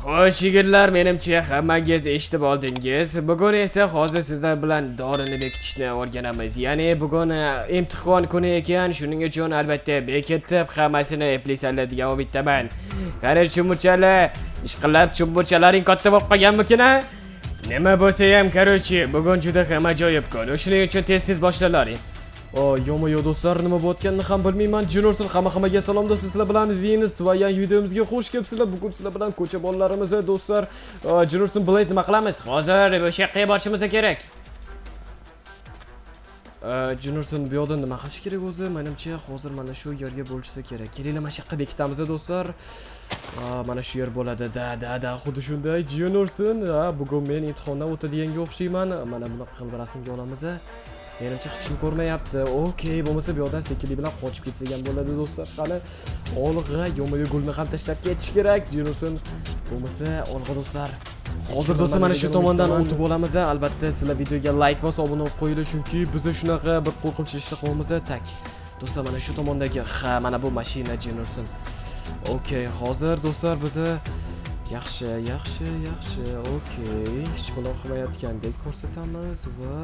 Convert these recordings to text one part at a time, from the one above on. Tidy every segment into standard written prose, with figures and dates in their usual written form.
Xo'sh, yigitlar, menimcha hammangiz eshitib oldingiz. Bugun esa hozir sizlar bilan dorini bekitishni o'rganamiz. Ya'ni bugun imtihon kuni ekan, shuning uchun albatta bekitib hammasini eplaysanlar degan umiddaman. Qani chumbuchalar, ishqilab chumbuchalaring katta bo'lib qolganmikin a? Nima bo'lsa ham, короче, bugun juda ham ajoyib kun. Shuning uchun tez-tez boshlalaring. O, yo do'stlar, nima bo'layotganini ham bilmayman. Jinorsin, hamma hammaga salom do'stlar, sizlar bilan Venus va yangi videomizga xush kelibsizlar. Bugun sizlar bilan ko'cha bolalarimiz do'stlar, Jinorsin Blade nima qilamiz? Hozir o'sha yoqqa borishimiz kerak. Jinorsin, bu yoqda nima qilish kerak o'zi? Menimcha hozir mana shu yerga bo'lishsa kerak. Kelinglar, mana shu yoqqa bekitamiz do'stlar. Mana shu yer bo'ladi. Да, да, да, xuddi shunday. Jinorsin, ha, bugun men imtihondan o'tadiganga o'xshayman. Mana bunaqa qilib rasmga olamiz. Menimcha hech kim ko'rmayapti. Okey, bo'lmasa bu yoqdan sekinlik bilan qochib ketsak ham bo'ladi do'stlar. Qani, olg'a, yo'ma gulni ham tashlab ketish kerak. Jinorsin, bo'lmasa olg'a do'stlar. Hozir do'stlar mana shu tomondan o'tib olamiz. Albatta sizlar videoga like bosib obuna bo'lib qo'yinglar, chunki biz shunaqa bir qo'rqinchli ishlar qilyapmiz. Так. Do'stlar, mana shu tomondagi, ha, mana bu mashina Jinorsin. Okey, hozir do'stlar bizni yaxshi, yaxshi, yaxshi. Okey, hech balo qilmayotgandek ko'rsatamiz va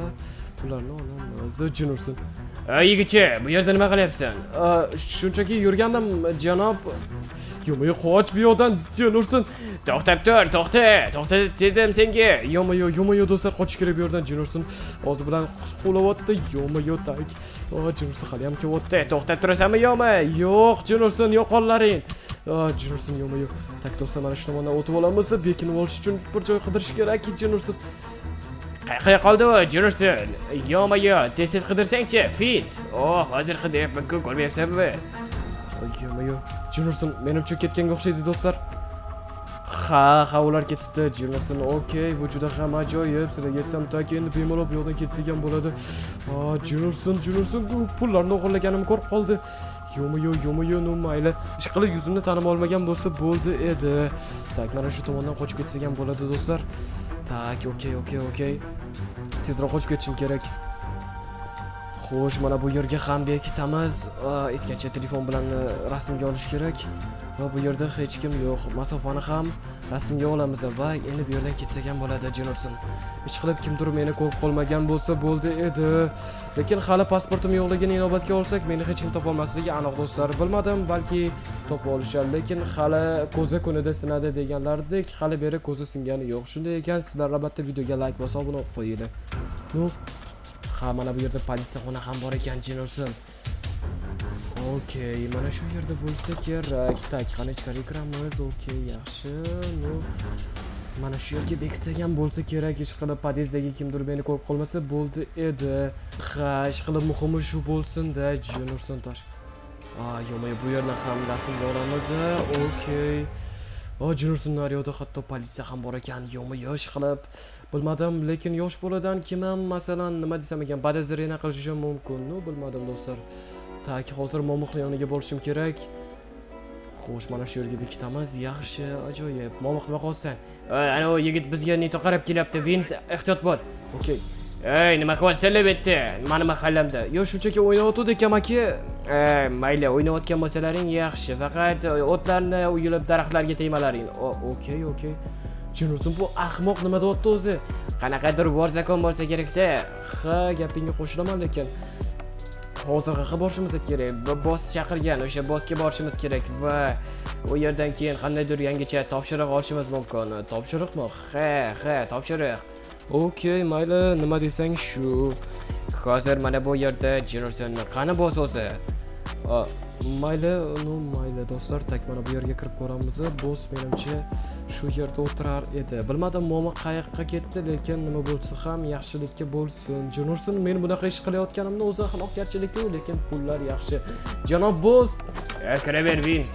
pullarni olamiz. Jinursin. Ey yigitcha, bu yerda nima qilyapsan? Shunchaki yurgandim, janob. Yo'q, qoch bu yoqdan, Jinursin. To'xtab tur, to'xta, to'xta dedim senga. Yo'q, yo'q, yo'q, yo'q do'stlar, qochish kerak bu yerdan. Jinursin hozir bilan qo'layapti. Yo'q, yo'q, так. Jinursin hali ham kelyapti. To'xtab turasanmi, yo'qmi? Yo'q, Jinursin, yo'qollaring. Jinursin, yo'q, yo'q. Так, do'stlar, mana shu tomondan o'tib olamiz. Bekinib olish uchun bir joy qidirish kerak, Jinursin. Qayerga qoldi u, Jinursin? Yo'qmi, yo'q, tez-tez qidirsangchi, fint. Oh, hozir qidiryapman-ku, ko'rmayapsanmi? Yo'q, yo'q. Jinursin, menimcha ketganga o'xshaydi do'stlar. Ha, ha, ular ketibdi. Jinursin, okey, bu juda ham ajoyib. Sizlarga aytsam, так endi bemalol bu yoqdan ketsak ham bo'ladi. Ha, Jinursin, Jinursin, bu pullarni o'g'irlaganimni ko'rib qoldi. Yo'q, yo'q, yo'q, yo'q, ну mayli. Ishqilib yuzimni tanib olmagan bo'lsa bo'ldi edi. Так, mana shu tomondan qochib ketsak ham bo'ladi do'stlar. Так, okey, okey, okey. Tezroq qochib ketishim kerak. Xo'sh, mana bu yerga ham bekitamiz. Aytgancha telefon bilan rasmga olish kerak. Va bu yerda hech kim yo'q. Masofani ham rasmga olamiz va endi bu yerdan ketsak ham bo'ladi, Jinursin. Hech qilib kimdir meni ko'rib qolmagan bo'lsa bo'ldi edi. Lekin hali pasportim yo'qligini inobatga olsak, meni hech kim topolmasligi aniq do'stlar. Bilmadim, balki topib olishar, lekin hali ko'zi kunida sinadi deganlardek, hali beri ko'zi singani yo'q. Shunday ekan, sizlar albatta videoga like bosib obuna bo'lib qo'yinglar. Ну, ha, mana bu yerda politsiyaxona ham bor ekan, Jinursin. Okey, mana shu yerda bo'lsa kerak. Так, qani ichkariga kiramiz. Okey, yaxshi. Ну, mana shu yerga bekitsak ham bo'lsa kerak. Ish qilib podyezddagi kimdir meni ko'rib qolmasa bo'ldi edi. Ha, ish qilib muhimi shu bo'lsin-da, Jinursin tosh. A, yo'q, bu yerni ham rasmga olamiz. Okey. O, Jinursin, naryoqda hatto politsiya ham bor ekan. Yo'qmi, yosh qilib bilmadim, lekin yosh boladan kim ham, masalan, nima desam ekan, подозрение qilishi mumkin. Ну, bilmadim do'stlar. Так, hozir Momiqni yoniga borishim kerak. Xo'sh, mana shu yerga bekitamiz. Yaxshi, ajoyib. Momiq, nima qilyapsan? Ey, ana u yigit bizga не то qarab kelyapti. Vins, ehtiyot bo'l. Okey. Ey, nima qilyapsanlar bu yerda? Mani mahallamda. Yo, shunchaki o'ynayotgandik amaki. Ey, mayli, o'ynayotgan bo'lsalaring yaxshi. Faqat o'tlarni uyulib daraxtlarga tegmalaring. Okey, okey. Jinursin, bu ahmoq nima deyapti o'zi? Qanaqadir вор закон bo'lsa kerakda. Ha, gapingga qo'shilaman, lekin hozir qayerga borishimiz kerak? Boss chaqirgan, o'sha bossga borishimiz kerak va u yerdan keyin qandaydir yangicha topshiriq olishimiz mumkin. Topshiriqmi? Ha, ha, topshiriq. Okey, mayli, nima desang shu. Hozir mana bu yerda Jinursin, qani boss o'zi? Mayli, ну mayli do'stlar, так mana bu yerga kirib ko'ramiz. Boss menimcha shu yerda o'tirar edi. Bilmadim, momo qayoqqa ketdi, lekin nima bo'lsa ham yaxshilikka bo'lsin. Jinursin, men bunaqa ish qilayotganimni o'zi ahmoqgarchilik-ku, lekin pullar yaxshi. Janob boss, Kiraver, Vins.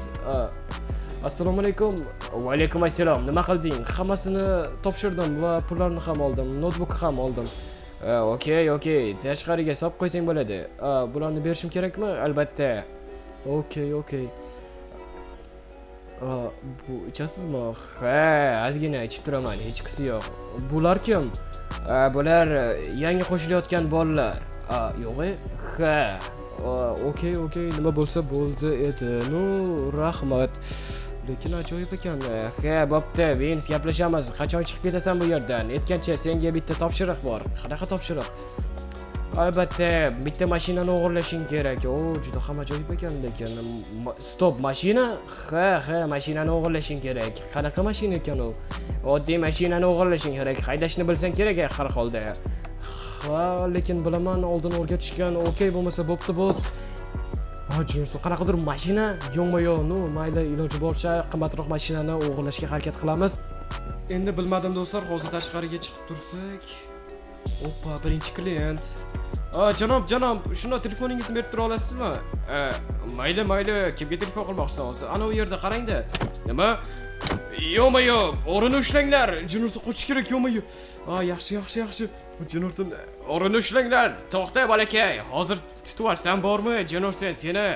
Assalomu alaykum. Va alaykum assalom. Nima qilding? Hammasini topshirdim va pullarni ham oldim, noutbuk ham oldim. Okey, okey. Tashqariga solib qo'ysang bo'ladi. Bularni berishim kerakmi? Albatta. Okey, okey. Bu ichasizmi? Ha, ozgina ichib turaman, hechqisi yo'q. Bular kim? Bular yangi qo'shilayotgan bolalar. Yo'q. Ha. Okey, okey, nima bo'lsa bo'ldi edi. Ну, rahmat. Lekin ajoyib ekan. Ha, bo'pti, Vins, gaplashamiz. Qachon chiqib ketasan bu yerdan? Aytgancha senga bitta topshiriq bor. Qanaqa topshiriq? Albatta, bitta mashinani o'g'irlashing kerak. O, juda ham ajoyib ekan lekin. Stop, mashina? Ha, ha, mashinani o'g'irlashing kerak. Qanaqa mashina ekan u? Oddiy mashinani o'g'irlashing kerak. Haydashni bilsang kerak har holda. Ha, lekin bilaman, oldin o'rgatishgan. Okey, bo'lmasa bo'pti, boss. Ha, Jinursin, qanaqadir mashina? Yo'qmi-yo'q, ну, mayli, iloji boricha qimmatroq mashinani o'g'irlashga harakat qilamiz. Endi bilmadim do'stlar, hozir tashqariga chiqib tursak. Oppa, birinchi klient. Janob, janob, shuni telefoningizni berib tura olasizmi? Mayli, mayli, kimga telefon qilmoqchisiz hozir? Ana u yerda qarangda. Nima? Yo'qmi yo'q, o'rini ushlanglar. Jinursin, qochish kerak, yo'qmi yo'q. Yaxshi, yaxshi, yaxshi. Jinursin, o'rini ushlanglar. To'xta bolakay, hozir tutib olsam bormi? Jinursin, seni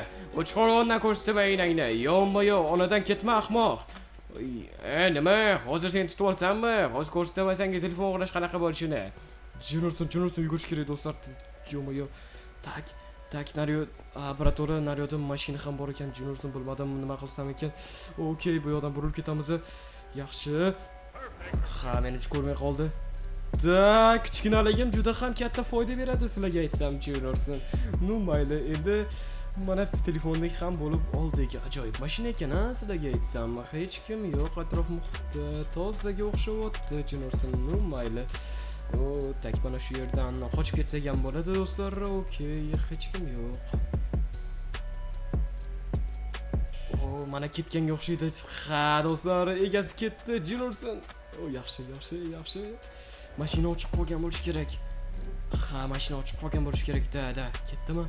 Uchqo'rg'ondan ko'rsataman enangni. Yo'qmi yo'q, onadan ketma ahmoq. Nima? Hozir seni tutib olsammi? Hozir ko'rsataman senga telefon o'g'irlash qanaqa bo'lishini. Jinursin, Jinursin, yugurish kerak do'stlar. Yo'qmi yo'q. Так, так, naryo, аппаратура, naryoda mashina ham bor ekan. Jinursin, bilmadim nima qilsam ekan. Okey, bu yoqdan burilib ketamiz. Yaxshi. Ha, menimcha ko'rmay qoldi. Da, kichkinaligim juda ham katta foyda beradi sizlarga aytsam, Jinursin. Ну, mayli, endi mana telefonlik ham bo'lib oldik. Ajoyib mashina ekan, ha, sizlarga aytsam. Hech kim yo'q atrof muhitda. Tozaga o'xshayapti, Jinursin. Ну, mayli. O, так, mana shu yerdan qochib ketsak ham bo'ladi do'stlar. Okey, hech kim yo'q. O, mana ketganga o'xshaydi. Ha, do'stlar, egasi ketdi, Jinursin. O, yaxshi, yaxshi, yaxshi. Mashina ochiq qolgan bo'lishi kerak. Ha, mashina ochiq qolgan bo'lishi kerak. Da, da, ketdimi?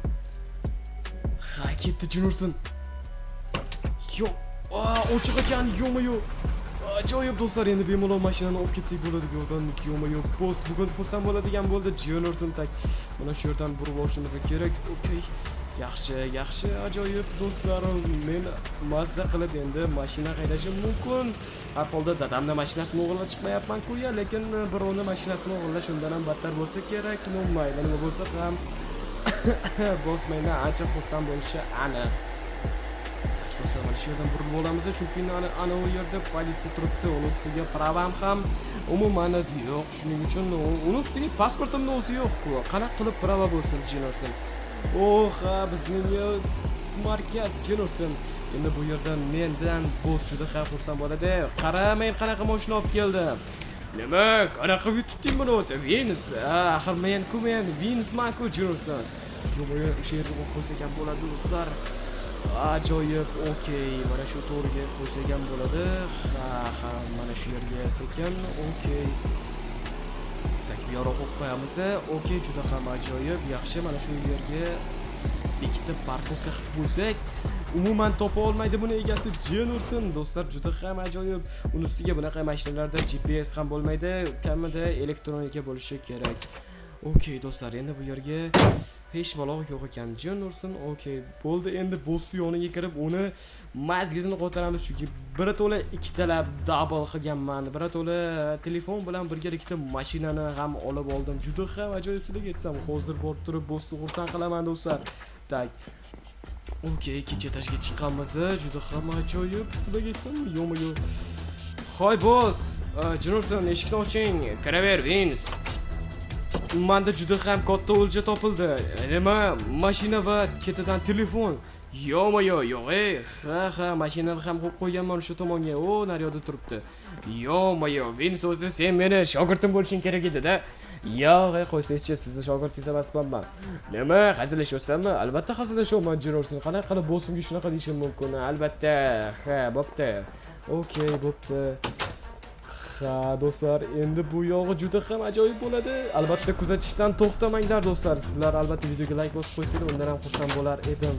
Ha, ketdi Jinursin. Yo'q, ochiq ekan, yo'qmi yo'q. Ajoyib do'stlar, endi bemalol mashinani olib ketsak bo'ladi bu yoqdan. Yo'qmi yo'q, boss bugun xursand bo'ladigan bo'ldi. Jinursin, так, mana shu yerdan burib olishimiz kerak. Okey, yaxshi, yaxshi, ajoyib do'stlar, men mazza qilib endi mashina haydashim mumkin. Har holda dadamni mashinasini o'g'irlab chiqmayapman-ku ya, lekin birovni mashinasini o'g'irlash undan ham battar bo'lsa kerak. Ну, mayli, nima bo'lsa ham boss mendan ancha xursand bo'lishi aniq. Do'stlar, mana shu yerdan burilib olamiz, chunki ana u yerda politsiya turibdi, uni ustiga pravam ham umuman yo'q, shuning uchun uni ustiga pasportimni o'zi yo'q-ku. Qanaqa qilib prava bo'lsin, Jinursin? Oh, ha, bizning markaz, Jinursin. Endi bu yerda mendan boss juda ham xursand bo'ladi. Qara, men qanaqa mashina olib keldim. Nima? Qanaqa yutding buni o'zi? Vins. Axir men-ku, men Vinsman-ku, Jinursin. Yo'q, o'sha yerga qo'yib qo'ysak ham bo'ladi do'stlar. Ajoyib, okey, mana shu to'riga qo'ysak ham bo'ladi. Ha, ha, mana shu yerga sekin, okey. Так, bu yoqqa qo'yib qo'yamiz. Okey, juda ham ajoyib, yaxshi, mana shu yerga ikkita parkovka qilib qo'ysak, umuman topa olmaydi buni egasi, Jinursin. Do'stlar, juda ham ajoyib. Uni ustiga bunaqa mashinalarda GPS ham bo'lmaydi, kamida elektronika bo'lishi kerak. Okey do'stlar, endi bu yerga hech balo yo'q ekan. Jinursin, okey, bo'ldi. Endi boss yoniga kirib uni mazgizini qo'taramiz, chunki bir to'la ikkitalab double qilganman. Bir to'la telefon bilan birgalikda mashinani ham olib oldim. Juda ham ajoyib, sizlarga aytsam, hozir borib turib bossni xursand qilaman do'stlar. Так. Okey, ikkinchi etajga chiqqanmiz. Juda ham ajoyib, sizlarga aytsam, yo'qmi yo'q. Hoy boss, Jinursin, eshikni oching. Kiraver, Vins. Menda juda ham katta o'lja topildi. Nima? Mashina va ketidan telefon. Yo'qmi yo'q, yo'q, ey. Ha, ha, mashinani ham qo'yib qo'yganman o'sha tomonga. O, naryoqda turibdi. Yo'qmi yo'q, Vins, o'zi sen meni shogirdim bo'lishing kerak edi-da. Yo'q, ey, qo'ysangizchi, sizni shogirdingiz emasmanman. Nima, hazillashyapsanmi? Albatta hazillashyapman, Jinursin. Qanaqa qilib bossimga shunaqa deyishim mumkin? Albatta, ha, bo'pti. Okey, bo'pti. Ha, do'stlar, endi bu yog'i juda ham ajoyib bo'ladi. Albatta kuzatishdan to'xtamanglar do'stlar. Sizlar albatta videoga like bosib qo'ysanglar, undan ham xursand bo'lar edim.